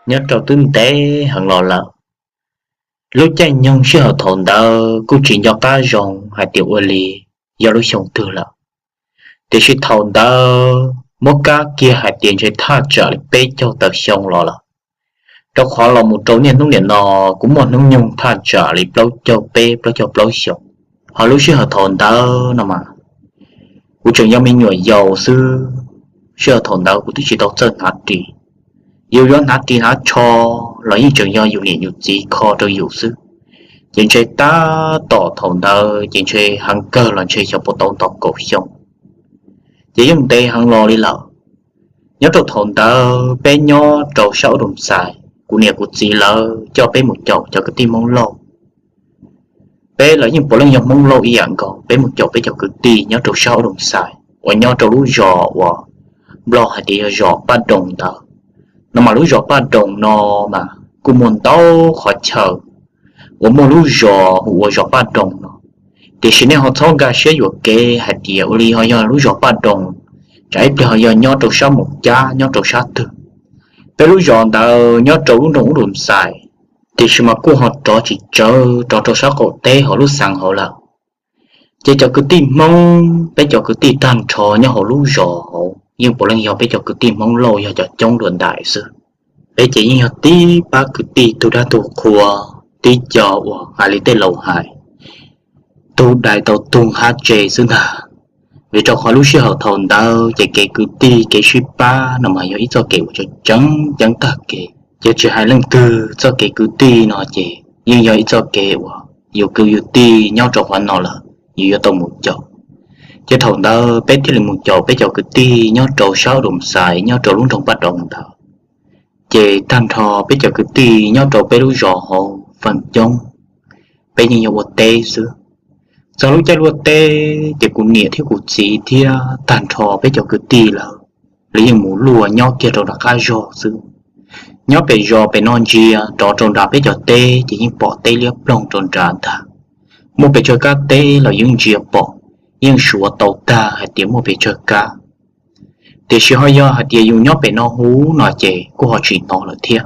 nyob rau twb ntev heev los lawm. Lub caij nyoog sij hawm thaum ntawd kuj tsis nco qab zoo hais tias ua li yog lub xyoo twg lawm, tiam sis thaum ntawd muab kab kiag hais tias ntshe thaj tsam li peb caug tawm xyoo los lawm, rau qhov los mus rau niaj hnub niam no kuv muaj hnub nyoog thaj tsam li plaub caug peb plaub caug plaub xyoos. Ho lub sij hawm thaum ntawd no mas kuv tseem yog me nyuam yaus xwb. Sij hawm thaum ntawd kuv twb tsis tau txawj hnav ris, yus yuav hnav ris hnav tsho los yeej tseem yog yus niam yus txiv kho rau yus xwb. Ces ntshe tab tom thaum ntawd ces ntshe heev kawg los ntshe xyov puas tau nto kaum xyoo. Ces yeej ntev heev los li lawm. Nyob rau thaum ntawd peb nyob rau sab ub Doo Xais, kuv niam kuv txiv lawv coj peb mus caum cov kwv tij Hmoob Lauj. Peb los yeej puav leej yog Hmoob Lauj ib yam nkaus, peb mus caum peb cov kwv tij nyob rau sab ub Doo Xais uas nyob rau lub zos uas Nplog hais tias yog zos Paj Doos ntawd. No mas lub zos Paj Doos no mas kuj muaj ntau qhov chaw uas muaj lub zos hu ua zos Paj Doos no. Tiam sis nej ho txhob nkag siab yuam kev hais tias ua li ho yog lub zos Paj Doos, tsam ib pliag ho yog nyob rau sab Moos Cab nyob rau sab twg. Peb lub zos ntawd nyob rau lub nroog ub Doo Xais, tiam sis mas kuj ho rov tsis tsawv rov rau sab qaum teb hauv lub xeev hauv lawm. Ces cov kwv tij Hmoob, peb cov kwv tij tag nrho nyob hauv lub zos hauv yeej puav leej yog peb cov kwv tij Hmoob Lauj yog cov coob dua ntais xwb. Peb ces yeej yog tib pab kwv tij tug dab tug qhua, tib co uas hais li tej laus hais, tug dais tau tug hab tse xwb ntag. Vim rau qhov lub sij hawm thaum ntawd ces kev kwv tij kev sib pab no mas yog ib txoj kev uas tseem ceeb tag kev. Ces tsis hais leej twg txoj kev kwv tij no ces yeej yog ib txoj kev uas yus kwv yus tij nyob rau qhov no lawm yus yuav tau mus caum. Ces thaum ntawd peb thiaj li mus caum peb cov kwv tij nyob rau sab Doo Xais nyob rau lub nroog Paj Doos ntawd. Ces tag nrho peb cov kwv tij nyob rau peb lub zos hauv feem coob peb yeej yog ua teb xwb. Txog lub caij luaj teb ces kuv niam thiab kuv txiv thiab tag nrho peb cov kwv tij lawv, lawv yeej mus luaj nyob kiag rau nram qab zog xwb. Nyob pem zos pem no ntsia rov rau nram peb cov teb ces yeej pom teb liab ploog rau nrad ntag. Muaj pes tsawg kab teb los yeej ntsia pom, yeej suav tau tag hais tias muaj pes tsawg kab. Tiam sis ho yog hais tias yus nyob pem no huv no ces kuj ho tsis hnov lawm thiab.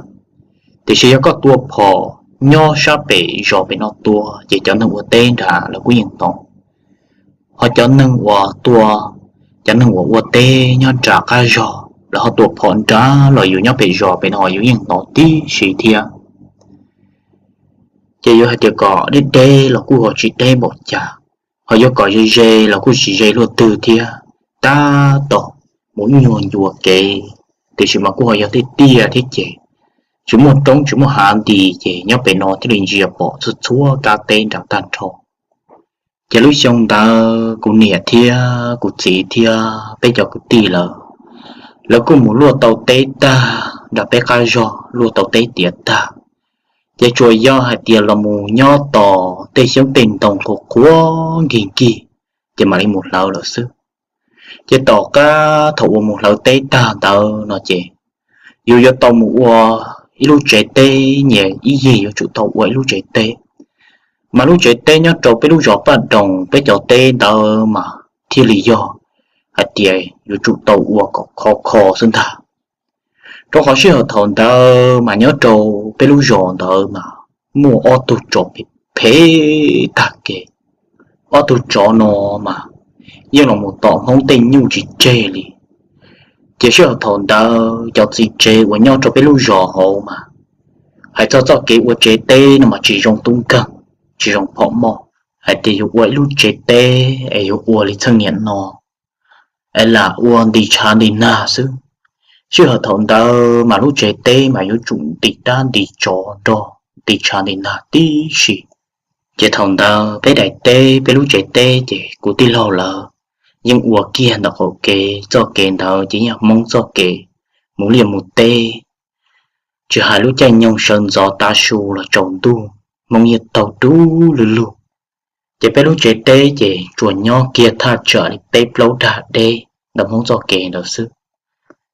Tiam sis yog koj tua phom nyob sab pem zos pem no tua ces cov neeg ua teb nrad lawv kuj yeej hnov. Ho cov neeg uas tua, cov neeg uas ua teb nyob nram qab zog lawv ho tua phom nrad los yus nyob pem zos pem no yus yeej hnov tib si thiab. Ces yuav hais tias kom deb deb los kuj ho tsis deb npaum cas, ho yuav kom ze ze los kuj tsis ze luaj twg thiab. Tab tom mus ib nyuag ncua kev, tiam sis mas kuj ho yog tiaj tiaj thiab ces tsis muaj roob tsis muaj hav nti, ces nyob pem no thiaj li ntsia pom txhua txhua kab teb nrad tag nrho. Ces lub xyoo ntawd kuv niam thiab kuv txiv thiab peb cov kwv tij lawv, lawv kuj mus luaj tau teb tag nram peb qab zog, luaj tau teb tiav tag, ces tsuas yog hais tias los mus nyob tos tej xyoob tej ntoo qhuav qhuav nkig nkig, ces mam li mus hlawv lawm xwb. Ces tom qab thaum uas mus hlawv teb tag ntawd no ces yus yuav tau mus ua ib lub tsev teb, nyias ib yig yuav tsum tau ua ib lub tsev teb. Mas lub tsev teb nyob rau peb lub zos Paj Doos peb cov teb ntawd mas thiaj li yog hais tias yuav tsum tau ua kom khov kho xwb ntag. Rau qhov sij hawm thaum ntawd mas nyob rau peb lub zos ntawd mas muaj ob tug tsov phem phem tag kev. Ob tug tsov no mas yeej los mus tom Hmoob tej nyuj tsis tseg li. Ces sij hawm thaum ntawd cov txiv tsev uas nyob rau peb lub zos hauv mas, hais txog txoj kev ua tsev teb no mas tsis zoo tub nkeeg, tsis zoo phom moj, hais tias yus ua ib lub tsev teb es yus ua li txheej niam no es lam ua nti tshav nti nag xwb. Sij hawm thaum ntawd mas lub tsev teb mas yuav tsum nti dab nti tsov nrog nti tshav nti nag tib si. Ces thaum ntawd peb daim teb, peb lub tsev teb ces kuv tij laug lawv yeej ua kiag ntawm qaum kev, txoj kev ntawd ces yeej Hmoob txoj kev mus liaj mus teb. Tsis hais lub caij nyoog sawv ntxov tav su los tsaus ntuj, Hmoob yeej taug dub lug lug. Ces peb lub tsev teb ces tsuas nyob kiag thaj tsam li peb plaub dag deb ntawm Hmoob txoj kev ntawd xwb.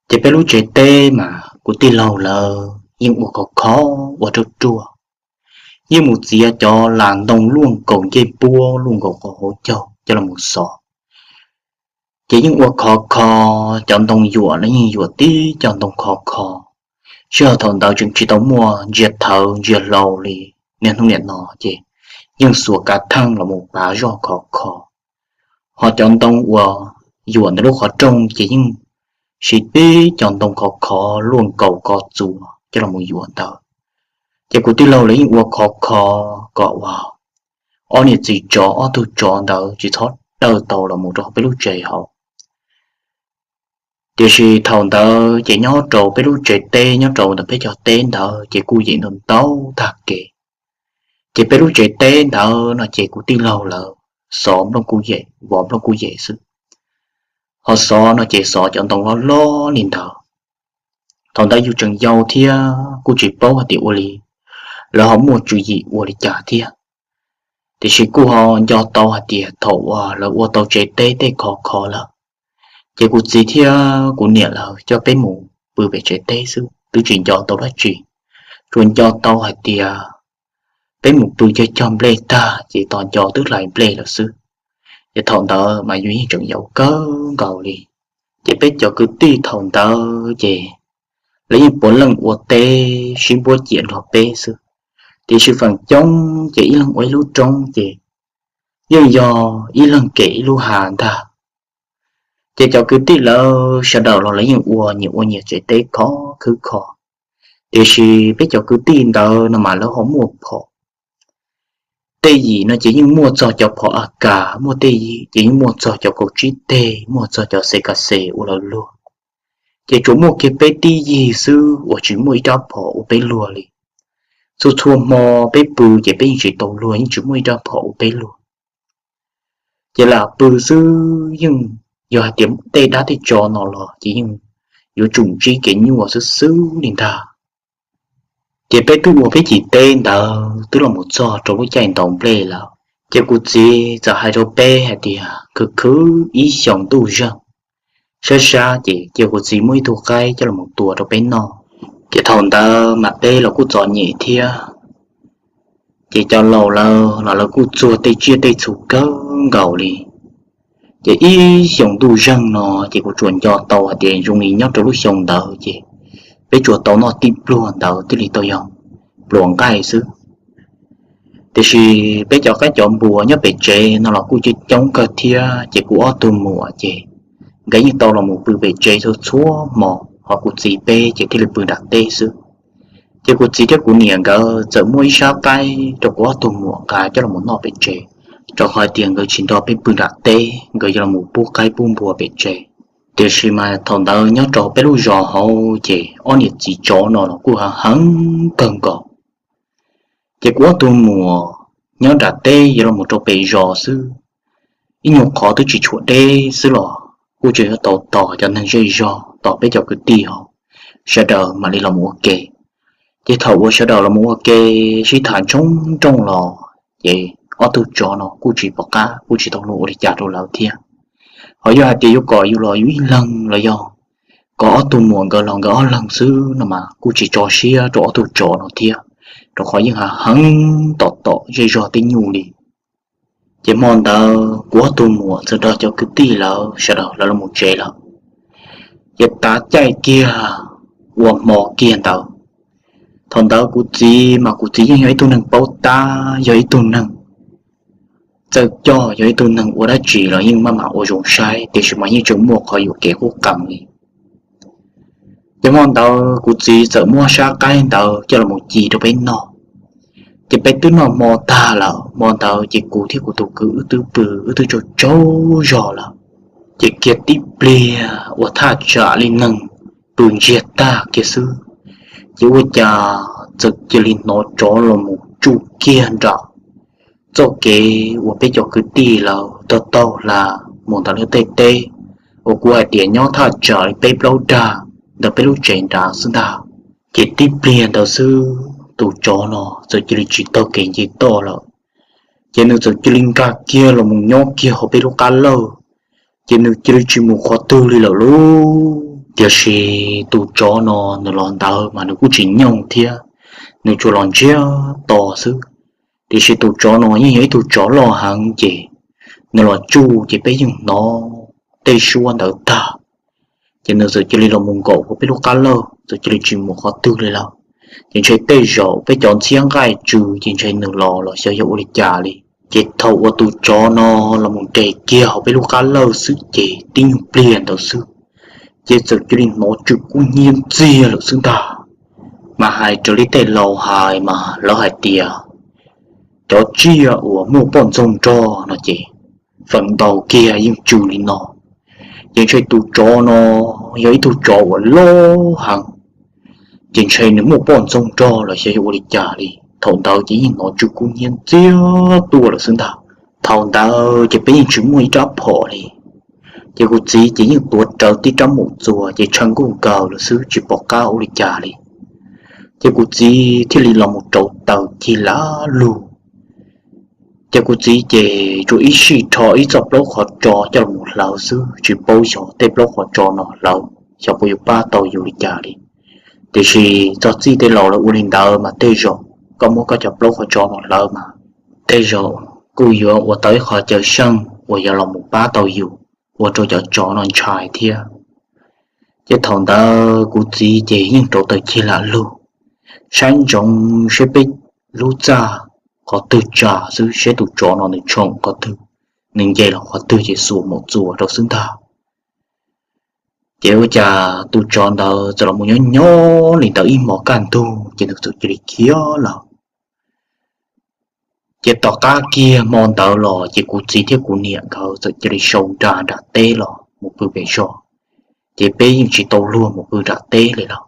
Ces peb lub tsev teb mas kuv tij laug lawv yeej ua khov kho, ua ruaj ruaj, yeej mus txiav cov las ntoo luaj nkaus ncej puab luaj nkaus qhov hauv caug coj los mus xov. Ces yeej ua khov kho, cov ntoo yuam los yeej yuam tib co ntoo khov kho. Sij hawm thaum ntawd tseem tsis tau muaj ntsia thawv ntsia hlau li, niaj hnub niam no ces yeej xuas kav theej los mus pav zoj khov kho. Ho cov ntoo uas yuam ntawm lub qhov rooj ces yeej siv tib cov ntoo khov khov luaj nkaus ko txuas coj los mus yuam ntawd. Ces kuv tij laug lawv yeej ua khov kho kom uas ob niam txiv tsov ob tug tsov ntawd tsis txhob dawj tau los mus rau peb lub tsev hauv. Tiam sis thaum ntawd ces nyob rau peb lub tsev teb, nyob rau ntawm peb cov teb ntawd ces kuj yem ntau ntau tag kev. Ces peb lub tsev teb ntawd no ces kuv tij laug lawv xov nplooj kuj yem, vov nplooj kuj yem xwb. Ho xov no ces xov cov ntoo loj loj li ntawd. Thaum ntawd yus tseem yau thiab kuj tsis paub hais tias ua li lawv ho muaj tswv yim ua li cas thiab. Tiam sis kuj ho nco tau hais tias thaum uas lawv ua tau tsev teb tej khov kho lawm, ces kuv txiv thiab kuv niam lawv coj peb mus pw pem tsev teb xwb, twb tsis nco tau dab tsi. Tsuas nco tau hais tias peb mus pw cog cog nplej tag ces tos nco twb hlais nplej lawm xwb. Ces thaum ntawd mas yus yeej tseem yau kawg nkaus li. Ces peb cov kwv tij thaum ntawd ces lawv yeej puav leej ua teb sib npuab ciam nrog peb xwb. Tiam sis feem coob ces ib leeg ua ib lub roob ces yeej yog ib leeg kem ib lub hav ntag. Ces cov kwv tij lawv sawv daws los lawv yeej ua nyias ua nyias tsev teb khov khwb kho. Tiam sis peb cov kwv tij ntawd no mas lawv ho muaj phom. Tej yim no ces yeej muaj txog cov phom A K, muaj tej yim ces yeej muaj txog cov kaum tsib teg, muaj txog cov C K C ua lawv luag. Ces tsuas muaj kiag peb tib yig xwb uas tsis muaj ib rab phom ua peb luag li. Txhua txhua hmo peb pw ces peb yeej tsis tau luag, yeej tsis muaj ib rab phom ua peb luag. Ces lam pw xwb, yeej yog hais tias tej dab tej tsov no los ces yeej yuav tsum ntsib kev nyuaj xwb xwb li ntag. Ces peb twb ua peb cim teb ntawd twb los mus txog rau lub caij ntaus nplej lawm. Ces kuv txiv txawm hais rau peb hais tias khwv khwv ib xyoos ntuj zeeg, sab sab ces cia kuv txiv muab ib tug qaib coj los tua rau peb noj. Ces thaum ntawd mas peb los kuj txom nyem thiab, ces cov laus lawv los lawv kuj txuag tej tsiaj tej txhu kawg nkaus li. Ces ib xyoos ntuj zeeg no ces kuv tsuas nco tau hais tias zoo li nyob rau lub xyoo ntawd ces peb tsuas tau noj tib pluag ntawd thiaj li tau yog pluas nqaij xwb. Tiam sis peb cov qaib cov npua nyob pem tsev no los kuj coob coob kawg thiab, ces kuv ob tug muam ces nkawd yeej tau los mus pw pem tsev txhua txhua hmo, ho kuv txiv peb ces thiaj li pw nram teb xwb. Ces kuv txiv thiab kuv niam nkawd txawm muab ib sab qaib rau kuv ob tug muam nqa coj los mus noj pem tsev, rau qhov hais tias nkawd tsis nrog peb pw nram teb, nkawd yuav los mus pub qaib pub npua pem tsev. Tiam sis mas thaum ntawd nyob rau peb lub zos hauv ces ob niam txiv tsov no los kuj heev heev kawg nkaus. Ces kuv ob tug muam nyob nram teb yuav los mus rau pem zos xwb, ib nyuag qhov twb tsis tshuav deb xwb los kuj tseem yuav tau tos cov neeg zej zog, tos peb cov kwv tij hauv, sawv daws mam li los mus ua ke. Ces thaum uas sawv daws los mus ua ke sib tham ntshoo nrooj los, ces ob tug tsov no kuj tsis pom qab, kuj tsis tau luag ua li cas rau lawv thiab. Ho yog hais tias yuav kom yus los yus ib leeg los yog kom ob tug muam nkawd los nkawd ob leeg xwb no mas kuj tsis tso siab rau ob tug tsov no thiab, rau qhov yeej hav heev tom tom zej zog tej nyuj li. Ces hmo ntawd kuv ob tug muam txawm nrog cov kwv tij lawv sawv daws lawv los mus tsev lawm. Ces tav caij kiag uas hmo kiag ntawd, thaum ntawd kuv txiv mas kuv txiv yeej yog ib tug neeg paub tab, yog ib tug neeg txawj coj, yog ib tug neeg ua dab tsi los yeej maj mam ua zoo saib, tiam sis mas yeej tseem muaj qhov yuam kev qub qees li. Ces hmo ntawd kuv txiv txawm muab sab qaib ntawd coj los mus ci rau peb noj. Ces peb twb noj hmo tag lawm, hmo ntawd ces kuv thiab kuv tus kwv wb twb pw, wb twb tsaug tsaug zog lawm. Ces kiag tib pliag uas thaj tsam li neeg pw ntsiag tag kiag xwb, ces ua cas txawm cia li hnov tsov los mus tsuj kiag nram txoj kev uas peb cov kwv tij lawv taug taug hla mus ntawm lub tej teb uas kuv hais tias nyob thaj tsam li peb plaub dag ntawm peb lub tsev nrad xwb ntag. Ces tib pliag ntawd xwb tus tsov no txawm cia li tsis taug kev nce toj lawm, ces nws txawm cia li nkag kiag los mus nyob kiag hauv peb lub qab lawj, ces nws cia li tsis mus qhov twg li lawm lauj. Tiam sis tus tsov no nws los ntawd mas nws kuj tsis nyooj thiab, nws tsuas los ntsiag to xwb. Tiam sis tus tsov no yeej yog ib tug tsov loj heev, ces nws los tsuj ces peb yeej hnov tej suab ntawd tag. Ces nws txawm cia li los mus nkaum hauv peb lub qab lawj, txawm cia li tsis mus qhov twg li lawm. Ces ntshe tej zaum peb cov ntxhiab nqaij tsw ces ntshe nws los los xyov yog ua li cas li. Ces thaum uas tus tsov no los mus nres kiag hauv peb lub qab lawj xwb ces tib nyuag pliag ntawd xwb, ces txawm cia li hnov tsw kub hnyiab ntxiag lawm xwb ntag. Mas hais raws li tej laus hais mas lawv hais tias cov tsiaj uas muaj poj ntxoog nrog no ces feem ntau kiag yeej tsw li no. Ces ntshe tus tsov no yog ib tug tsov uas loj heev, ces ntshe nws muaj poj ntxoog nrog los xyov yog ua li cas li. Thaum ntawd ces yeej hnov tsw kub hnyiab ntxiag tuaj lawm xwb ntag. Thaum ntawd ces peb yeej tsis muaj ib rab phom li. Ces kuv txiv ces yeej tuav rawv tib rab mus txuas ces tshaw nkuj nkaws lawm xwb tsis pom qab ua li cas li. Ces kuv txiv thiaj li los mus rauv taws cig lam lug. Ces kuv txiv ces tsuas ib sij rho ib txoj plaub qhov tso coj los mus hlawv xwb tsis paub xyov tej plaub qhov tso no hlawv xyov puas yuav pab tau yus li cas li. Tiam sis txog txij tej laus lawv ua li ntawd mas tej zaum koj muab koj cov plaub qhov tso no hlawv mas tej zaum kuj yuav ua tau ib qho caw seej uas yuav los mus pab tau yus, ua rau cov tsov no ntshai thiab. Ces thaum ntawd kuv txiv ces yeej rauv taws cig lam lug, saib ntsoov seb peb lub txaj qhov twg tsa xwb, seb tus tsov no nws tshoom qhov twg, nws nce los qhov twg ces xuas mus txuas rau xwb ntag. Ces ua cas tus tsov ntawd txawm los mus nyob nyob li ntawd ib hmos kaj ntug ces nws txawm cia li khiav lawm. Ces tom qab kiag hmo ntawd los ces kuv txiv thiab kuv niam nkawd txawm cia li sau nra nram teb los mus pw pem zos, ces peb yeej tsis tau luag mus pw nram teb li lawm.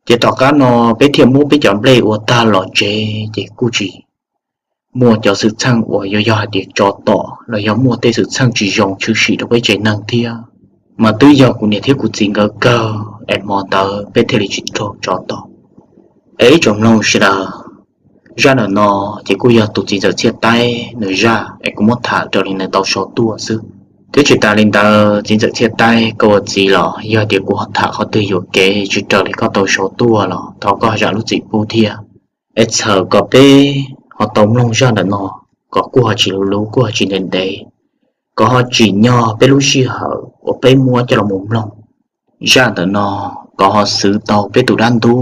Ces tom qab no peb thiaj muab peb cov nplej ua tag los tsev ces kuj tsis muaj cov xwm txheej uas yuav yog hais tias tsov tom los yog muaj tej xwm txheej tsis zoo tshwm sim rau peb tsev neeg thiab. Mas twb yog kuv niam thiab kuv txiv nkawd kawg es hmo ntawd peb thiaj li tsis raug tsov tom. Es ib tsoom mloog sawv daws, zaj ntawm no ces kuj yog tus txiv ntxawm Txhiaj Taib nws zaj es kuv muab tham raws li nws tau sau tuaj xwb. Thiab tsis tas li ntawd txiv ntxawm Txhiaj Taib koj ua txiv los yog tias kuv ho tham qhov twg yuam kev tsis raws li koj tau sau tuaj los thov koj zam lub txim pub thiab. Es txhawm kom peb ho tau mloog zaj ntawm no kom kuj ho tsis luv luv kuj ho tsis ntev ntev, kom ho tsim nyog peb lub sij hawm uas peb muab coj los mus mloog zaj ntawm no kom ho xwv tau peb tus dab ntub,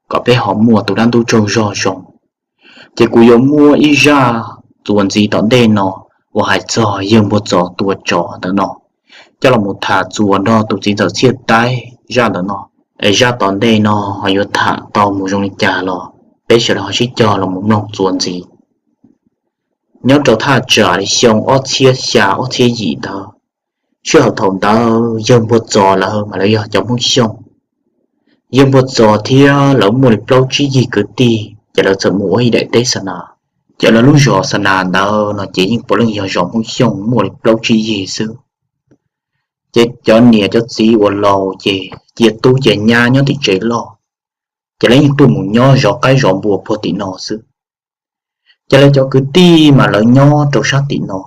kom peb ho muaj tus dab ntub tsaug zog zoo. Ces kuv yuav muab ib zaj txuas ntxiv tom ntej no uas hais txog yawg Npuag Txos tua tsov ntawm no coj los mus tham txuas nrog tus txiv ntxawm Txhiaj Taib zaj ntawm no. Es zaj tom ntej no ho yuav tham tau mus zoo li cas los peb sawv daws ho sib cog los mus mloog txuas ntxiv. Nyob rau thaj tsam li xyoo ob txhiab xya ob txhiab yim ntawd, sij hawm thaum ntawd yawg Npuag Txos lawv mas lawv yog cov Hmoob Xyooj. Yawg Npuag Txos thiab lawv muaj li plaub tsib yig kwv tij ces lawv txawm mus ua ib daim teb xa nas. Ces lawv lub zos xa nas ntawd no ces yeej puav leej yog zos Hmoob Xyooj muaj li plaub tsib yig xwb. Ces cov niam cov txiv uas laus ces cia tub cia nyab nyob tim tsev loj, ces lawv yeej tuaj mus nyob zov qaib zov npua puag tim no xwb. Ces lawv cov kwv tij mas lawv nyob rau sab tim no.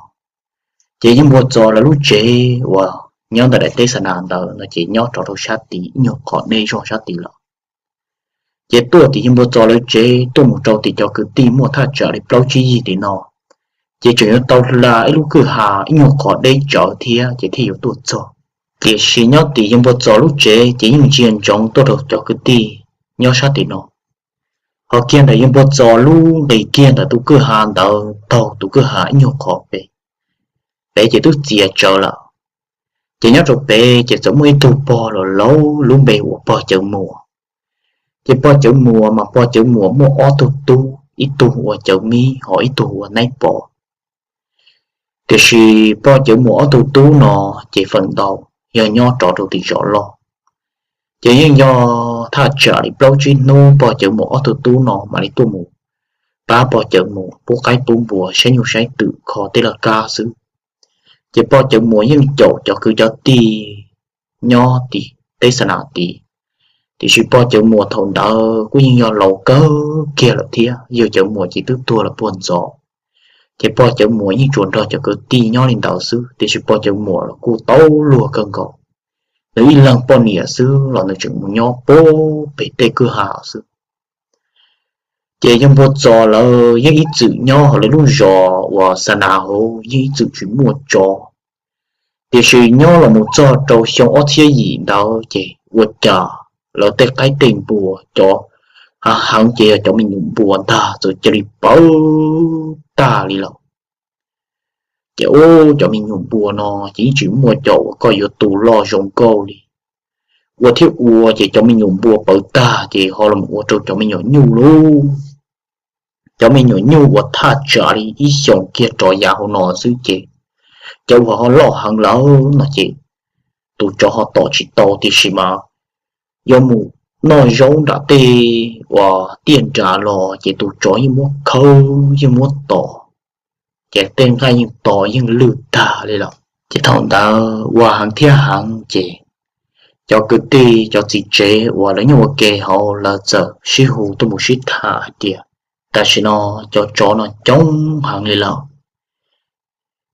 Ces yawg Npuag Txos lawv lub tsev uas nyob ntawm daim teb xa nas ntawd no ces nyob rov rau sab tid ib nyuag qhov deb zog sab tid lawm. Ces tuaj tim yawg Npuag Txos lawv tsev tuaj mus rau tim cov kwv tij muaj thaj tsam li plaub tsib yig tim no, ces tseem yuav tau hla ib lub kwj ha ib nyuag qhov deb tsawv thiab ces thiaj yuav tuaj txog. Tiam sis nyob tim yawg Npuag Txos lub tsev ces yeej ntsia ntsoov tuaj rau cov kwv tij nyob sab tim no. Ho kiag ntawm yawg Npuag Txos lub nqis kiag ntawm tus kwj ha ntawd taug tus kwj ha ib nyuag qhov pem, pem ces twb txias tsawv lawm. Ces nyob rau pem ces txawm muaj ib tug pog los laus lub npe ua pog Cawv Muas. Ces pog Cawv Muas mas pog Cawv Muas muaj ob tug tub, ib tug ua Cawv Mib ho ib tug ua Naib Pov. Tiam sis pog Cawv Muas ob tug tub no ces feem ntau yog nyob rov rau tim zos loj. Ces yeej yog thaj tsam li plaub tsib hnub pog Cawv Muas ob tug tub no mam li tuaj mus pab pog Cawv Muas pub qaib pub npua saib nyuj saib twm kho tej laj kab xwb. Ces pog Cawv Muas yeej caum cov kwv cov tij nyob tim teb xa nas tid. Tiam sis pog Cawv Muas thaum ntawd kuj yeej yog laus kawg kiag lawm thiab, yawg Cawv Muas ces twb tuag lawm puag ntxov. Ces pog Cawv Muas yeej tsuas nrog cov kwv tij nyob li ntawd xwb, tiam sis pog Cawv Muas los kuj tau luag kawg nkaus. Nws ib leeg poj niam xwb los nws tseem mus nyob pem tej kwj ha xwb. Ces yawg Npuag Txos lawv yeej ib txwm nyob hauv lawv lub zos uas xa nas hauv yeej ib txwm tsis muaj tsov. Tiam sis nyob los mus txog rau xyoo ob txhiab yim ntawd ces ua cas lawv tej qaib tej npua cov hav heev ces yog cov me nyuam npua ntag txawm cia li pawv tag li lawm. Ces ub, cov me nyuam npua no ces yeej tsis muaj cov uas koj yuav tu loj zoo nkauj li. Ua thiab ua ces cov me nyuam npua pawv tag ces ho los ua rau cov me nyuam nyuj lauj. Cov me nyuam nyuj uas thaj tsam li ib xyoos kiag rov yav hauv no xwb ces cov uas ho loj heev lawm no ces tus tsov ho tom tsis tau, tiam sis mas yuav mus noj zaub nram tej uas tiaj nrad los ces tus tsov yeej muab khawb yeej muab tom, ces tej nqaij yeej to yeej lwj tag li lawm. Ces thaum ntawd ua heev thiab heev ces cov kwv tij cov txiv tsev uas lawv nyob ua ke hauv lawv txawm sib hu tuaj mus sib tham hais tias tam sim no cov tsov no coob heev li lawm,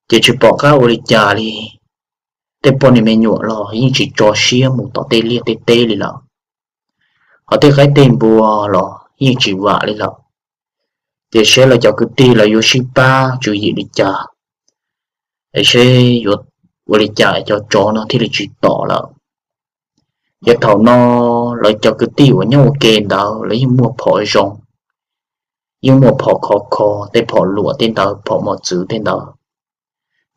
ces tsis pom qab ua li cas li. Tej poj niam me nyuam los yeej tsis tso siab mus tom tej liaj tej teb li lawm, ho tej qaib tej npua los yeej tsis vam li lawm. Ces seb lawv cov kwv tij lawv yuav sib pab tswv yim li cas, es seb yuav ua li cas cov tsov no thiaj li tsis tom lawm. Ces thaum no lawv cov kwv tij uas nyob ua ke ntawd lawv yeej muaj phom zoo, yeej muaj phom khov kho, tej phom luam tej ntawd, phom mos txwv tej ntawd.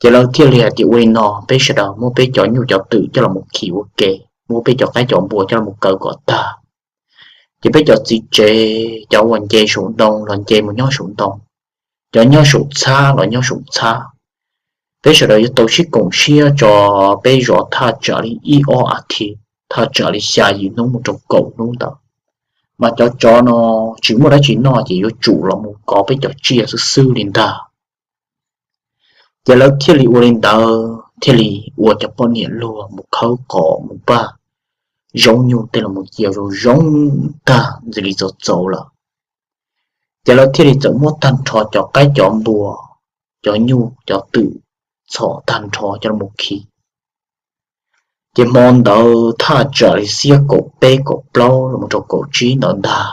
Ces lawv thiaj li hais tias ua li no, peb sawv daws muab peb cov nyuj cov twm coj los mus khi ua ke, muab peb cov qaib cov npua coj los mus kaw kom tag. Ces peb cov txiv tsev cov uas nce saum ntoo los nce mus nyob saum ntoo, cov nyob saum txhab los nyob saum txhab. Peb sawv daws yuav tau sib koom siab tso, peb zov thaj tsam li ib ob as thiv, thaj tsam li xya yim hnub mus rau kaum hnub ntawd, mas cov tsov no tsis muaj dab tsi noj ces yuav tsum los mus kov peb cov tsiaj xwb xwb li ntag. Ces lawv thiaj li ua li ntawd, thiaj li ua cov poj niam luag mus khawb qos mus npaj zaub nyuj tej los mus cia zoo zoo tag ntxim li txaus txaus lawm. Ces lawv thiaj li txawm muab tag nrho cov qaib cov npua, cov nyuj cov twm txhom tag nrho coj los mus khi. Ces hmo ntawd thaj tsam li xiab kaum peb kaum plaub los mus rau kaum tsib ntawd ntag,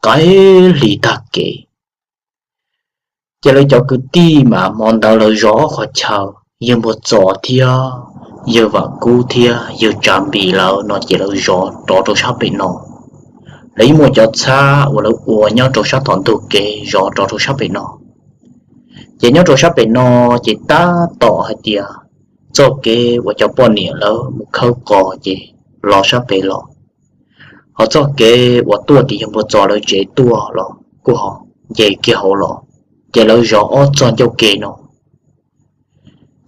qaim hli tag kev. Ces lawv cov kwv tij mas hmo ntawd lawv zov ob qhov chaw, yawg Npua Txos thiab yawg Vam Kub thiab yawg Tsav Npis lawv no ces lawv zov rov rau sab pem no. Lawv yeej muaj cov txhab uas lawv ua nyob rau sab tom ntug kev zov rov rau sab pem no. Ces nyob rau sab pem no ces tab tom hais tias txoj kev uas cov poj niam lawv mus khawb qos ces los sab pem los, ho txoj kev uas tuaj tim yawg Npua Txos lawv tsev tuaj los kuj ho nce kiag hauv los, ces lawv zov ob txoj ncauj ke no.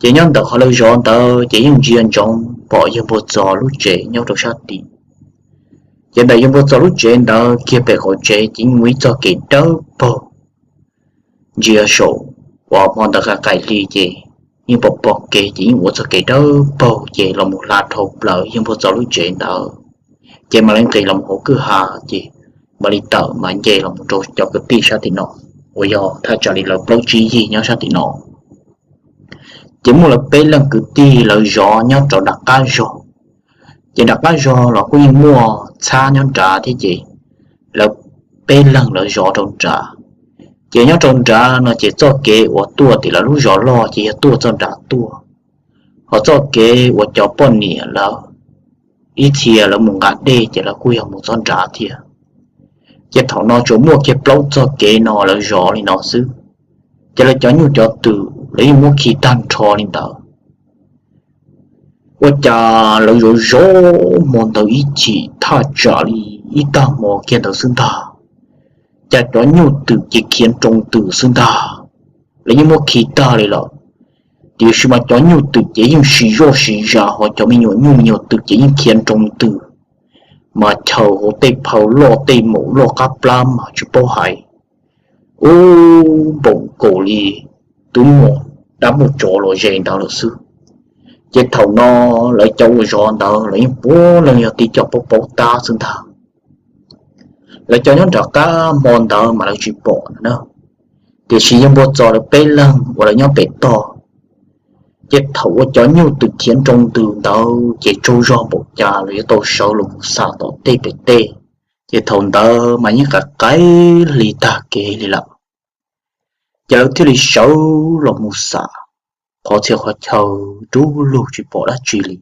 Ces nyob ntawm qhov lawv zov ntawd ces yeej ntsia ntsoov pom yawg Npua Txos lub tsev nyob rau sab tid. Ces ntawm yawg Npua Txos lub tsev ntawd kiag pem qaum tsev ces yeej muaj ib txoj kev dawb paug. Ntsia saum uas hmo ntawd qaim qaim hli ces yeej pom pom kev ces yeej ua txoj kev dawb paug ces los mus hla dhau plaws yawg Npua Txos lub tsev ntawd. Ces mam li nqis los mus hauv kwj ha ces mam li tawm mas nce los mus rau cov kwv tij sab tim no uas yog thaj tsam li lawv plaub tsib yig nyob sab tim no. Ces muaj lawv peb leeg kwv tij lawv zov nyob rau nram qab zog. Ces nram qab zog los kuj yeej muaj txhab nyob nrad thiab ces lawv peb leeg lawv zov rau nrad. Ces nyob rau nrad no ces txoj kev uas tuaj tim lawv lub zos loj ces yog tuaj txoj nrad tuaj, ho txoj kev uas cov poj niam lawv ib txhia lawv mus nqa dej ces lawv kuj yog mus txoj nrad thiab. Ces thaum no tsuas muaj kiag plaub txoj kev no lawv zov li no xwb. Ces lawv cov nyuj cov twm lawv yeej muab khi tag nrho li ntawd. Ua cas lawv zov zov hmo ntawd ib chim thaj tsam li ib tag hmo kiag ntawd xwb ntag, cas cov nyuj twm ces khiav nroo ntws xwb ntag. Lawv yeej muab khi tag li lawm, tiam sis mas cov nyuj twm ces yeej siv zoj siv zam, ho cov me nyuam nyuj me nyuam twm ces yeej khiav nroo ntws, mas chaws hauv tej phaw loj tej maum loj qab plab mas tsis paub hais, ub, npaum nkaus li twb muaj dab muaj tsov los ze ntawd lawm xwb. Ces thaum no lawv cov uas zov ntawd lawv yeej puav leej yog tib co paub paub tab xwb ntag. Lawv cov nyob nram qab hmo ntawd mas lawv tsis pom na, tiam sis yawg Npua Txos lawv peb leeg uas lawv nyob pem toj, ces thaum uas cov nyuj twm khiav nroo ntws ntawd ces tsaug zog npaum cas los yuav tau sawv los mus xam tom tej pem tej. Ces thaum ntawd mas yeej qaim qaim hli tag kev li lawm. Ces lawv thiaj li sawv los mus xam, qhov txhia qhov chaw dub lug tsis pom dab tsi li.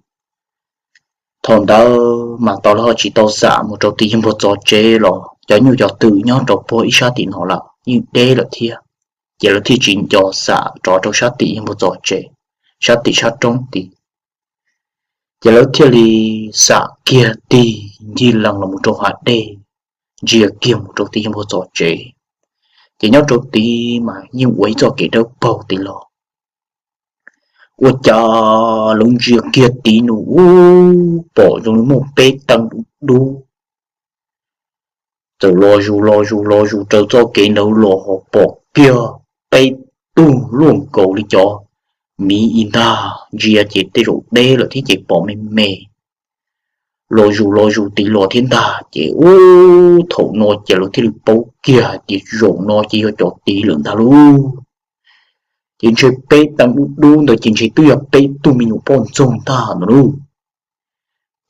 Thaum ntawd mas tau lawv ho tsis tau xam mus rau tim yawg Npuag Txov tsev los cov nyuj cov twm nyob rau puag ib sab tim no lawm yeej deb lawm thiab, ces lawv thiaj tsis nco xam rov rau sab tim yawg Npuag Txov tsev, sab tim sab roob tid. Ces lawv thiaj li xam kiag tig ncig lees los mus rau hav dej, ntsia kiag mus rau tim yawg Npuag Txov tsev. Ces nyob rau tid mas yeej ua ib txoj kev dawb paug tid los ua cas lawv ntsia kiag tid nws ub pom zoo li muaj peb teev dub dub txawm los zus los zus los zus raws txoj kev ntawd los ho pom kiag peb tug luaj nkaus li cov miv ib ntag, ntsia ces tej zaum deb lawm thiab ces pom me me. Los zus los zus tid los thiab ntag ces ub thaum no ces lawv thiaj li paub kiag hais tias zaum no ces yog cov tid lawm ntag lauj. Ces ntshe peb teev dub dub ntawd ces ntshe twb yog peb tug me nyuam poj ntxoog ntag no lauj.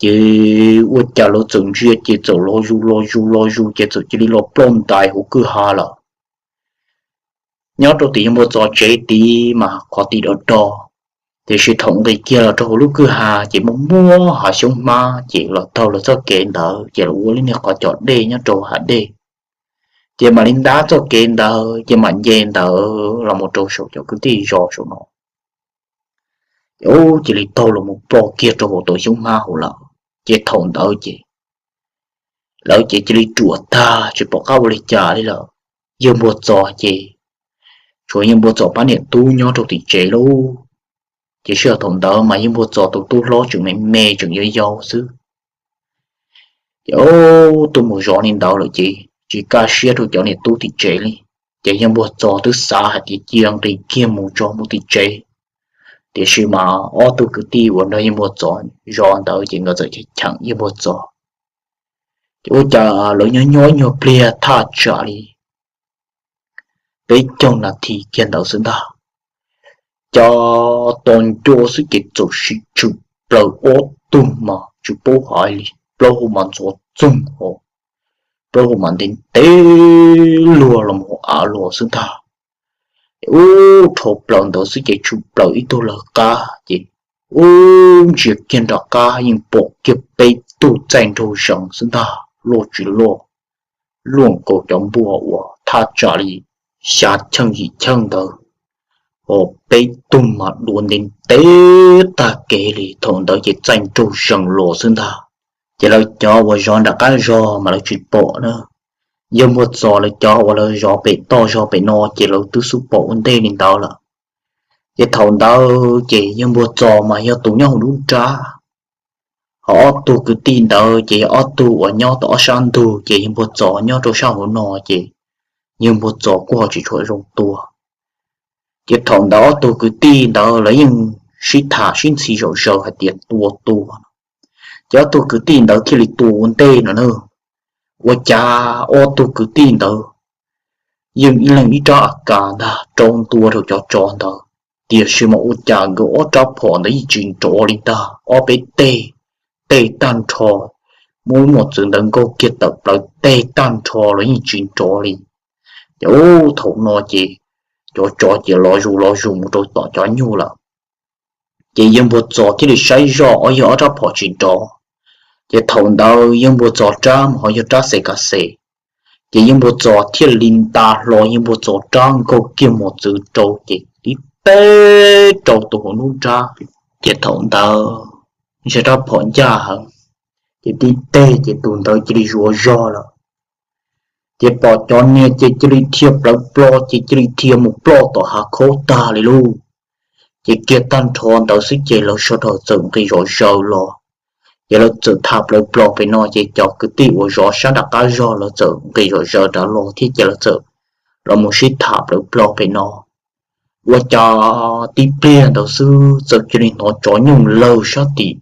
Ces ua cas lawv txawm ntsia ces txawm los zus los zus los zus ces txawm cia li los ploj ntais hauv kwj ha lawm. Nyob rau tim yawg Npuag Txov tsev tid mas qhov tid do do, tiam sis thaum nqis kiag los rau hauv lub kwj ha ces muaj muaj hav xyoob hmab ces los taug lawv txoj kev ntawd ces los ua li niag qhov cov dej nyob rau hav dej. Ces mam li ntab txoj kev ntawd ces mam nce ntawd los mus rau saum cov kwv tij zos saum no. Ces ub cia li taug los mus ploj kiag rau hauv tau xyoob hmab hauv lawm. Ces thaum ntawd ces lawv ces cia li ruam tag tsis pom qab ua li cas li lawm. Yawg Npuag Txov ces tshuav yawg Npuag Txov pab niam tub nyob rau tim tsev lauj. Ces sij hawm thaum ntawd mas yawg Npuag Txov tus tub hlob tseem me me tseem yau yau xwb. Ces ub tuaj mus zov li ntawd lawm ces tsis kaj siab rau cov niam tub tim tsev li. Ces yawg Npuag Txov twb xav hais tias cia nqis kiag mus tso mus tim tsev. Tiam sis mas ob tug kwv tij uas nrog yawg Npuag Txov zov ntawd ces nkawd txawm cheem yawg Npuag Txov. Ces ua cas lawv nyob nyob ib nyuag pliag thaj tsam li peb caug nas this kiag ntawd xwb ntag, cas tos nco xwb ces txawm sis tshwm plaws ob tug mas tsis paub hais li, plaub hau mas ntxhov txoog ho, plaub hau mas ntev ntev luag los mus av los xwb ntag. Ub dhau plaws ntawd xwb ces tshwm plaws ib tug lawv qab ces ub ntsia kiag nram qab yeej pom kiag peb tug txaij nraug zees xwb ntag, luaj tsis luaj, luaj nkaus cov npua uas thaj tsam li xya cheej yim cheej ntawd, ho peb tug mas dua ntev ntev tag kev li. Thaum ntawd ces txaij nraug zees los xwb ntag. Ces lawv cov uas zov nram qab zog mas lawv tsis pom na, yawg Npuag Txov lawv cov uas lawv zov pem toj zog pem no ces lawv twb xub pom ua ntej li ntawd lawm. Ces thaum ntawd ces yawg Npuag Txov mas yog tus nyob hauv lub nrab, ho ob tug kwv tij ntawd ces yog ob tug uas nyob tom ob sab ntug, ces yawg Npuag Txov nyob rau sab hauv no ces yawg Npuag Txov kuj ho tsis tshua zoo tua. Ces thaum ntawd ob tug kwv tij ntawd lawv yeej sib tham sib ntxhi zom zaws hais tias tua tua. Ces ob tug kwv tij ntawd thiaj li tua ua ntej no na. Ua cas ob tug kwv tij ntawd yeej ib leeg ib rab a kas ntag rau ntua rau cov tsov ntawd, tiam sis mas ua cas nkawd ob rab phom ntawd yeej tsis nrov li ntag, ob peb teg, teg tag nrho, muab lub mos txwv ntawd nkaug kiag tawm plaws teg tag nrho los yeej tsis nrov li. Ces ub thaum no ces cov tsov ces los zus los zus mus rau tom cov nyuj lawm. Ces yawg Npuag Txov thiaj li saib zoj ob yog ob rab phom tsis nrov, ces thaum ntawd yawg Npuag Txov rab mas ho yog rab xes kas xes, ces yawg Npuag Txov thiaj li nta hlo yawg Npuag Txov rab nkaug kiag mos txwv rau ces tib teg rau tus hauv nruab nrab. Ces thaum ntawd ntshe rab phom ncaj heev, ces tib teg ces tus ntawd cia li zuav zog lawm. Ces pom cov niag ces cia li dhia plawv plo ces cia li dhia mus ploj tom hav khaub tag li lauj. Ces kiag tag nrho ntawd xwb ces lawv sawv daws txawm nqis zom zaws los. Ces lawv txawm tham plawv plo pem no ces cov kwv tij uas zov sab nram qab zog lawv txawm nqis zom zaws rov los thiab ces lawv txawm los mus sib tham plawv plo pem no. Ua cas tib pliag ntawd xwb txawm cia li hnov tsov nyooj lawg sab tim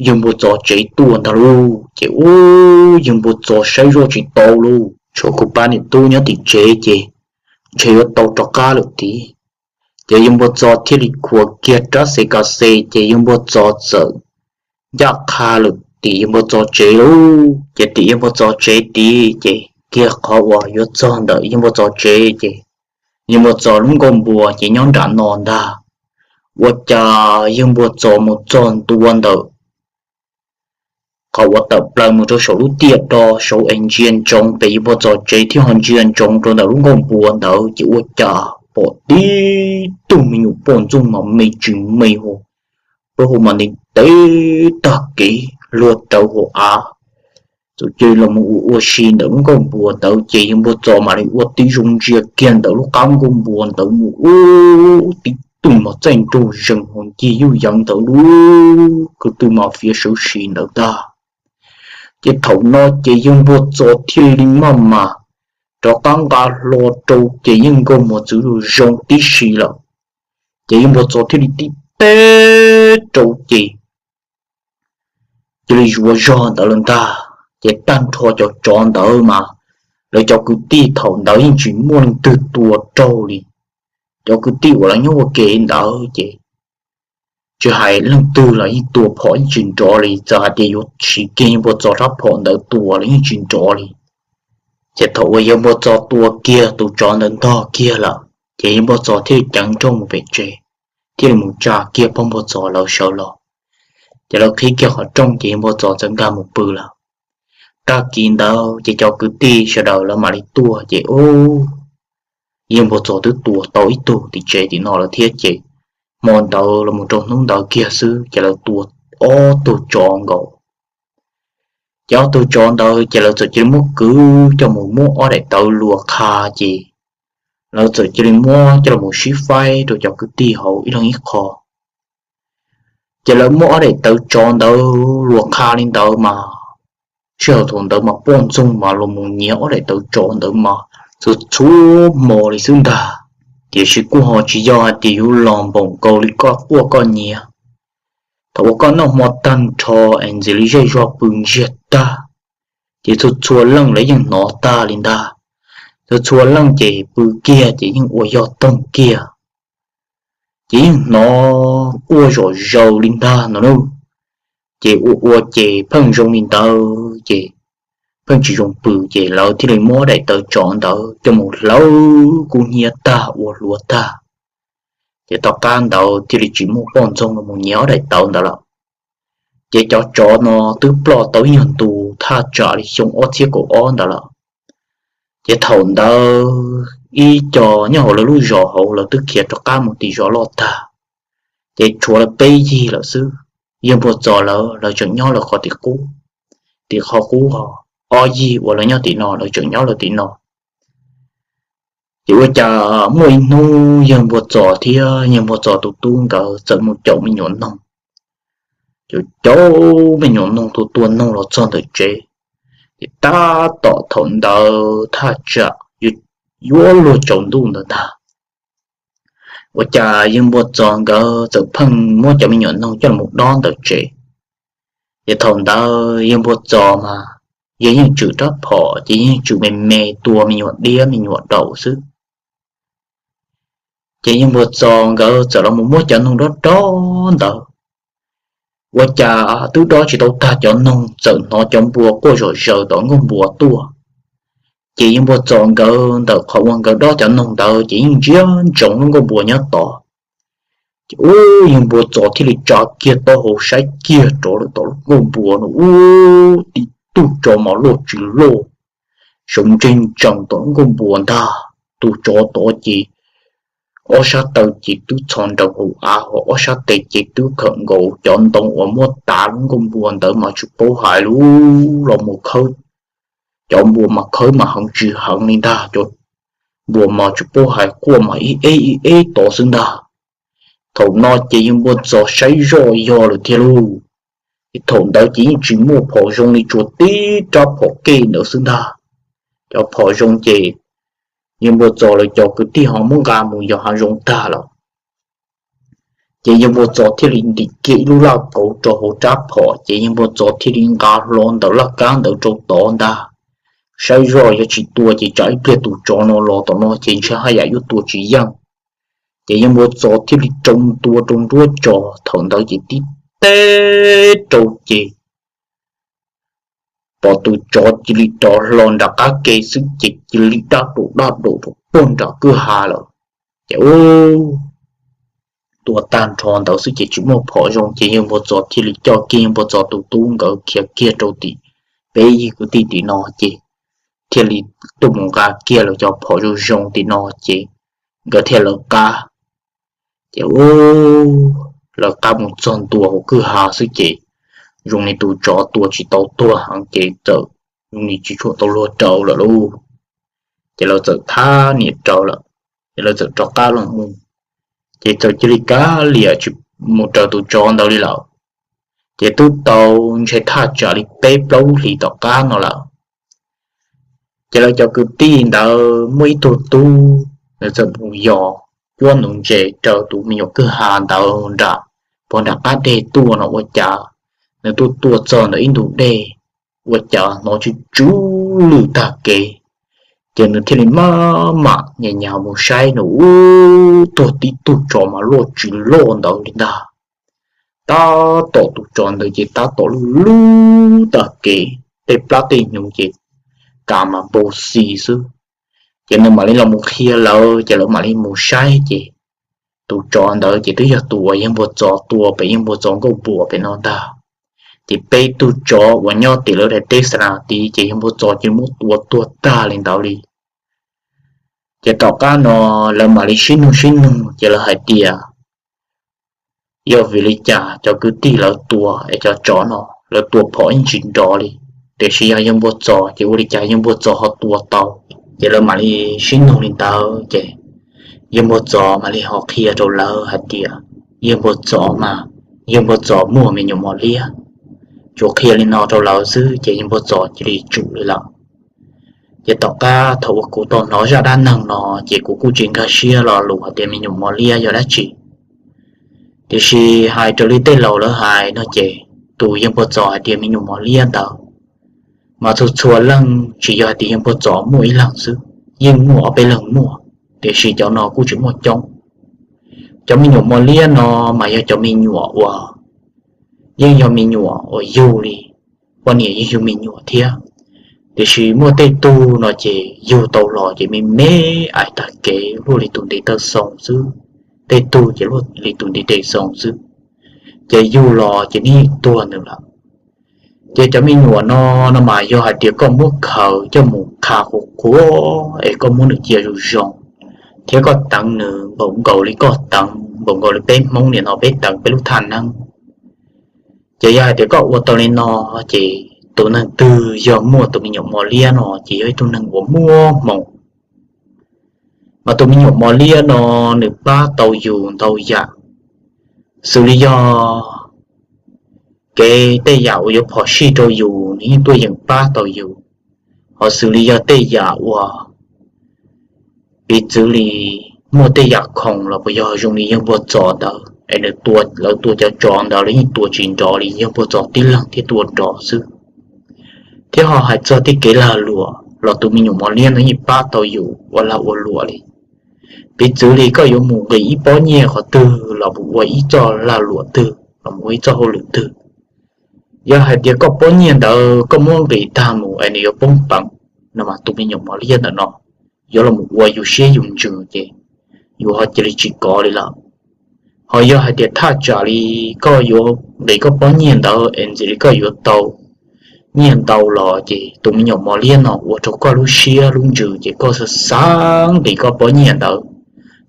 yawg Npuag Txov tsev tuaj ntag lauj. Ces ub yawg Npuag Txov saib zoj tsis tau lauj, tshuav kuv pab niam tub nyob tim tsev ces ntshe yuav tau rov qab lawm tid. Ces yawg Npuag Txov thiaj li khuam kiag rab xes kas xes ces yawg Npuag Txov txawm ncaj qha lawm tim yawg Npuag Txov tsev lauj. Ces tim yawg Npuag Txov tsev tid ces kiag qhov uas yuav txog ntawm yawg Npuag Txov tsev ces yawg Npuag Txov lub nkuaj npua ces nyob nram no ntag. Ua cas yawg Npua Txos mus txog ntua ntawm qhov uas tawm plaws mus rau saum lub tiaj do saud es ntsia ntsoov pem yawg Npua Txos tsev thiab ho ntsia ntsoov rau ntawm lub nkuaj npua ntawd ces ua cas pom tib tug me nyuam poj ntxoog mas me tsis me hos, plaub hau mas ntev ntev tag kev luag rawv hauv av. Txawm cia li los mus ua ua si ntawm lub nkuaj npua ntawd ces yawg Npua Txos mam li ua tib zoo ntsia kiag ntawm lub qab nkuaj npua ntawd mus ub, tib tug mas txaij nraug zees hos ncig yuj yeev ntawd lub ko tw mas fiav sawv si ntawd ntag. Ces thaum no ces yawg Npua Txos thiaj li maj mam rov qab nqa hlo rau ces yeej nkaus mus txwv zoo tib si lawm. Ces yawg Npua Txos thiaj li tib teg rau ces cia li zuav zog ntawd lawm ntag. Ces tag nrho cov tsov ntawd mas lawv cov kwv tij thaum ntawd yeej tsis muaj leej twg tua raug li. Cov kwv tij uas lawv nyob ua ke ntawd ces tsis hais leej twg los yeej tua phom yeej tsis nrov li, txawm hais tias yuav siv kiag yawg Npua Txos rab phom ntawd tua los yeej tsis nrov li. Ces thaum uas yawg Npua Txos tua kiag tus tsov ntawd ntog kiag lawm ces yawg Npua Txos thiaj li ceev nrooj mus pem tsev, thiaj li mus tsa kiag pog Npua Txos lawv sawv los. Ces lawv qhib kiag qhov rooj ces yawg Npua Txos txawm nkag mus pw lawm. Tag kis ntawd ces cov kwv tij sawv daws lawv mam li tuaj ces ub, yawg Npua Txos twb tua tau ib tug tim tsev tim no lawm thiab ces hmo ntawd los mus rau hnub ntawd kiag xwb ces lawv tua ob tug tsov nkaus. Ces ob tug tsov ntawd ces lawv txawm cia li muab kwv coj mus muab ob daim tawv luas qha ces lawv txawm cia li muab coj los sib faib rau cov kwv tij hauv ib leeg ib qho. Ces lawv muab ob daim tawv tsov ntawd luas qha li ntawd mas sij hawm thaum ntawd mas poj ntxoog mas los mus nyiav ob daim tawv tsov ntawd mas txhua txhua hmo li xwb ntag. Tiam sis kuj ho tsis yog hais tias yuav los npaum nkaus li koj quaj koj nyiav. Thaum uas koj noj hmo tag nrho es ntxim li zej zog pw ntsiag tag, ces txhua txhua leej lawv yeej hnov tag li ntag. Txhua txhua leej ces pw kiag ces yeej ua yog toog kiag, ces yeej hnov quaj zom zaws li ntag no lauj. Ces ua ua ces pheej zoo li ntawd ces pheej tsis zoo pw, ces lawv thiaj li muab daim tawv tsov ntawd coj mus hlawv kub hnyiab tag ua hluav tag. Ces tom qab ntawd thiaj li tsis muaj poj ntxoog los mus nyiav ob daim tawv ntawd lawm. Ces cov tsov no twb ploj tau ib nyuag ntu thaj tsam li xyoo ob txhiab kaum ob ntawd lawm. Ces thaum ntawd ib co nyob hauv lawv lub zos hauv lawv twb khiav rov qab mus tim zos loj tag, ces tshuav lawv peb yig lawm xwb. Yawg Npua Txos lawv, lawv tseem nyob lawv qhov tim qub, tim qhov qub ho ob yig uas lawv nyob tim no lawv tseem nyob lawv tim no. Ces ua cas muaj ib hnub yawg Npua Txos thiab yawg Npua Txos tus tub nkawd txawm mus caum me nyuam noog. Caum caum me nyuam noog tua tua noog los txog ntawm tsev, ces tab tom thaum ntawd thaj tsam yuav luag tsaus ntuj ntawd ntag. Ua cas yawg Npua Txos nkawd txawm pheej muab cov me nyuam noog coj los dob ntawm tsev. Ces thaum ntawd yawg Npua Txos mas yawg yeej tswm rab phom ces yeej tswm me me tua me nyuam diab me nyuam daum xwb. Ces yawg Npua Txos nkawd txawm los mus muab cov noog dob dob ntawd, ua cas twb dob tsis tau tag cov noog txawm hnov cov npua quaj zom zaws tom nkuaj npua tuaj. Ces yawg Npua Txos nkawd ntawm qhov uas nkawd dob cov noog ntawd ces yeej ntsia ntsoov lub nkuaj npua nyob tod. Ces ub, yawg Npua Txos thiaj li tsa kiag taub hau saib kiag rov lawm tom lub nkuaj npua no ub, tib tug tsov mas loj tsis loj, saum ntseg ntsees tom lub nkuaj npua ntag. Tus tsov tod ces ob sab taw ces twb txhos nraum hauv av, ho ob sab tes ces twb khawm nkaus cov ntoo uas muab tav lub nkuaj npua ntawd mas tsis paub hais lub los mus khawb. Cov npua mas khawb mas heev tsis heev li ntag, cov npua mas tsis paub hais quaj mas ib eb ib eb tod xwb ntag. Thaum no ces yawg Npua Txos saib zoj yog lawm thiab lauj. Ces thaum ntawd ces yeej tsis muaj phom zoo li, tsuas tib rab phom kej ntawd xwb ntag. Cov phom zoo ces yawg Npua Txos lawv cov kwv tij ho muab nqa mus yos hav zoov tag lawm. Ces yawg Npua Txos thiaj li ntim kiag ib lub laj kauv rau hauv rab phom, ces yawg Npua Txos thiaj li nqa hlo ntawm laj kab ntawd rau tod ntag. Saib zoj yog tsis tua ces tsam ib pliag tus tsov no los tom no ces ntshe haj yam yuav tua tsis yeej. Ces yawg Npua Txos thiaj li rau ntua rau nruab tso, thaum ntawd ces tib teg rau ces pom tus tsov cia li rov hlo nram qab ke xwb ces cia li dab daum dab daum rau puag nram kwj ha lawm. Ces ub, tua tag nrho ntawd xwb ces tsis muaj phom zoo ces yawg Npua Txos thiaj li coj kiag yawg Npua Txos tus tub nkawd khiav kiag rau tim peb yawg kwv tij tim no ces thiaj li tuaj mus nqa kiag lawv cov phom zoo zoo tim no ces nkawd thiaj lawv qab. Ces lawv qab mus txog ntua hauv kwj ha xwb ces zoo li tus tsov tua tsis tau tuag heev ces txawm zoo li tsis tshua tau luag raws lawm lauj. Ces lawv txawm thab niam raws lawm, ces lawv txawm rov qab los mus, ces txawm cia li kav liam tsis mus raws tus tsov ntawd li lawm. Ces twb tau ntshe thaj tsam li peb plaub lub hlis tom qab no lawm, ces lawv cov kwv tij ntawd muaj ib tug tub, nws txawm mus yos cuab nuv ntses raws tus me nyuam kwj ha ntawd nram, pog nram qab deg tuaj no ua cas nws tuaj tuaj txog ntawm ib ntug dej, ua cas hnov tsw tsw lwj tag kev, ces nws thiaj li maj mam nyas nyas mus saib nws ub, tuag tib tug tsov mas loj tsis loj ntawd li ntag. Tab tom tus tsov ntawd ces tab tom lwj lwj tag kev, tej plab tej hnyuv ces kas mas npau xis xwb. Ces nws mam li los mus qhia lawv ces lawv mam li mus saib ces tus tsov ntawd ces twb yog tus uas yawg Npua Txos tua pem yawg Npua Txos nkauj puam pem no ntag. Ces peb tug tsov uas nyob tim lawv daim teb xa nas tid ces yawg Npua Txos ces muab tua tuag tag li ntawd li. Ces tom qab no lawv mam li sib nug sib nug ces lawv hais tias yog vim li cas cov kwv tij lawv tua es cov tsov no lawv tua phom ib ntsis nrov li, tiam sis yog yawg Npua Txos ces ua li cas yawg Npua Txos ho tua tau. Ces lawv mam li sib nug li ntawd ces yawg Npua Txos mam li ho qhia rau lawv hais tias yawg Npua Txos mas yawg Npua Txos muaj me nyuam mos liab. Tsuas qhia li no rau lawv xwb ces yawg Npua Txos cia li tsum li lawm. Ces tom qab thaum uas kuv tau hnov zaj dab neeg no ces kuv kuj tsis nkag siab lo lus hais tias me nyuam mos liab yog dab tsi. Tiam sis hais raws li tej laus lawv hais no ces tus yawg Npua Txos hais tias me nyuam mos liab ntawd mas txhua txhua leej tsis yog hais tias yawg Npua Txos muaj ib leeg xwb, yeej muaj ob peb leeg muaj, tiam sis cov no kuj tsis muaj coob. Cov me nyuam mos liab no mas yog cov me nyuam uas yeej yog me nyuam uas yug li, poj niam yeej yug me nyuam thiab. Tiam sis muaj tej tug no ces yug tau los ces me me ais tag kev luaj li tus ntiv taw xoo xwb, tej tug ces luaj li tus ntiv tes xoo xwb, ces yug los ces nws yeej tuag nws lawm. Ces cov me nyuam no, no mas yog hais tias koj muab khaws coj mus qha qhuav qhuav es koj muab nws cia zoo zoo, thiab koj teev nws npaum nkaus li koj teev, npaum nkaus li peb Hmoob nim no peb teev peb lub thaj neeb, ces yog hais tias koj ua tau li no ces tus neeg twg yog muaj tus me nyuam mos liab no ces yog ib tug neeg uas muaj hmoo. Mas tus me nyuam mos liab no nws pab tau yus ntau yam, xws li yog kev tej yam uas yuav phom sij rau yus nws yeej tuaj yeem pab tau yus, ho xws li yog tej yam uas piv txwv li muaj tej yam khoom los puas yog zoo li yawg Npua Txos ntawd es nws tua, lawv tua cov tsov ntawd lawv yeej tua tsis nrov li, yawg Npua Txos tib leeg thiaj tua nrov xwb. Thiab ho hais txog tej kev lag luam los tus me nyuam mos liab no yeej pab tau yus ua lag ua luam li. Piv txwv li koj yuav mus nqis ib pob nyiaj qhov twg los mus ua ib txoj lag luam twg los mus ua ib txoj hauj lwm twg, yog hais tias koj pob nyiaj ntawd koj muab nqis tag mus es nws yuav poob peev no mas tus me nyuam mos liab ntawm no yuav los mus ua yus siab yus ntsws ces yus ho cia li tsis kov li lawm. Ho yog hais tias thaj tsam li koj yuav nqis koj pob nyiaj ntawd es ntxim li koj yuav tau nyiaj ntau los ces tus me nyuam mos liab no ua rau koj lub siab lub ntsws ces koj xav xav nqis koj pob nyiaj ntawd,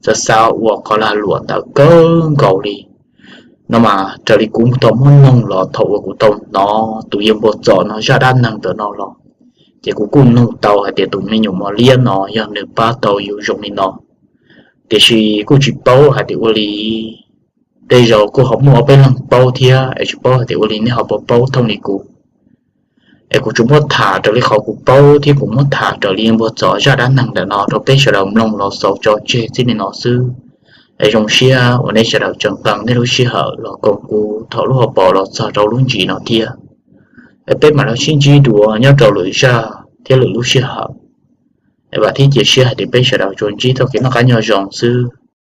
xav xav ua qhov lag luam ntawd kawg nkaus li. No mas raws li kuv tau muab noog los thaum uas kuv tau hnov tus yawg Npua Txos no zaj dab neeg ntawm no los, ces kuv kuj noog tau hais tias tus me nyuam mos liab no yog nws pab tau yus zoo li no, tiam sis kuj tsis paub hais tias ua li, tej zaum kuj ho muaj ob peb leeg paub thiab es tsis paub hais tias ua li nej ho puas paub thooj li kuv. Es kuv tsuas muab tham raws li qhov kuv paub thiab kuv muab tham raws li yawg Npua Txos zaj dab neeg ntawm no rau peb sawv daws mloog los xaus tso tseg txij li no xwb. Es zoo siab uas nej sawv daws tseem nqee nej lub sij hawm los koom kuv thaum lub hauv paus los txog rau lub ntsis no thiab. Es peb mam li sib ntsib dua nyob rau lwm zaj thiab lwm lub sij hawm. Es vam thiab cia siab hais tias peb sawv daws tsuas ntsib txoj kev noj qab nyob zoo xwb.